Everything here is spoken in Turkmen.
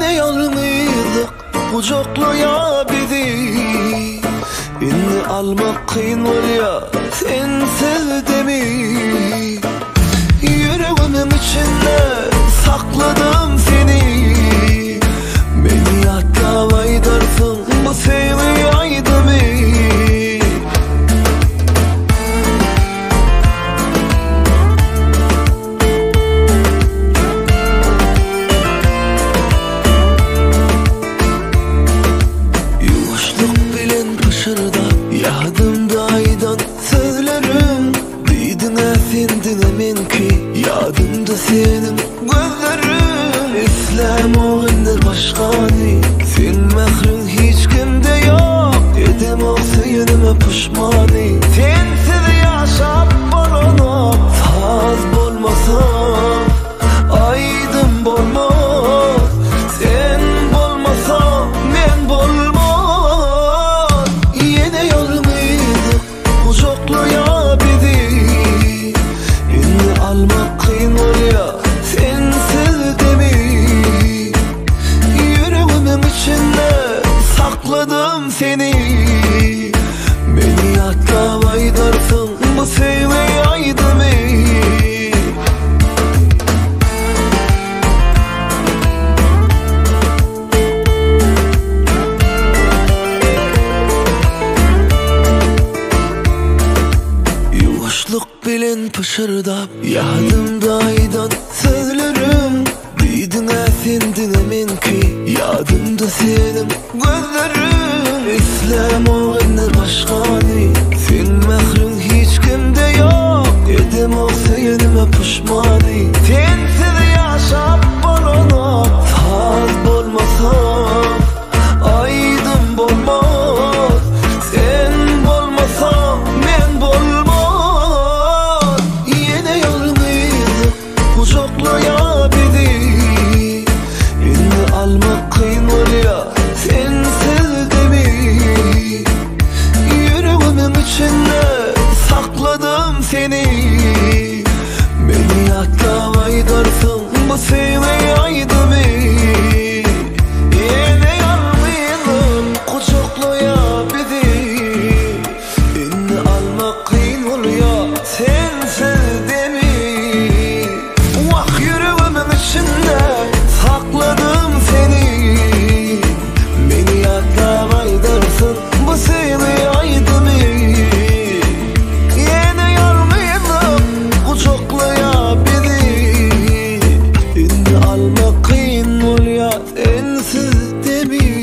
Ýene ýalňyzlyk gujaklaýa bizi Indi almak kyn bolýa sensiz demi Ýüregimiň içinde sakladym seni Meni ýatlap aýdarsyň bu söýgi aýdymy. Ýuwaşlyk bilen pyşyrdap ýadymda aýdan sözleriň Diýdiň-ä sen diňe meňki ýadymda seniň gözleriň Islämok indi başgany seň mähriň hiç kimde ýok Edemok söýenime puşmany Sensiz ýaşap bolanok Saz bolmasa aýdym bolmaz Sen bolmasaň men bolmaz Ýene ýalňyzlyk gujaklaýar bizi Indi almak kyn bolýar sensiz demi Ýüregimiň içinde sakladym seni Meni ýatlap aýdarsyň bu söýgi aýdymy. Ýuwaşlyk bilen pyşyrdap ýadymda aýdan sözleriň Diýdiň-ä sen diňe meňki ýadymda seniň gözleriň Islämok indi başgany seň mähriň hiç kimde ýok Edemok söýenime puşmany Sensiz ýaşap bolanok Saz bolmasa aýdym bolmaz Sen bolmasaň men bolmaz Ýene ýalňyzlyk gujaklaýar bizi Indi almak kyn bolýar sensiz demi Ýüregimiň içinde sakladym seni Meni ýatlap aýdarsyň bu söýgi aýdymy Ýene ýalňyzlyk gujaklaýar bizi Indi almak kyn bolýar sensiz demi Wah ýüregimiň içinde sakladym seni Meni ýatlap aýdarsyň bu söýgi aýdymy Ýene ýalňyzlyk gujaklaýar bizi Indi almak kyn bolýar sensiz demi.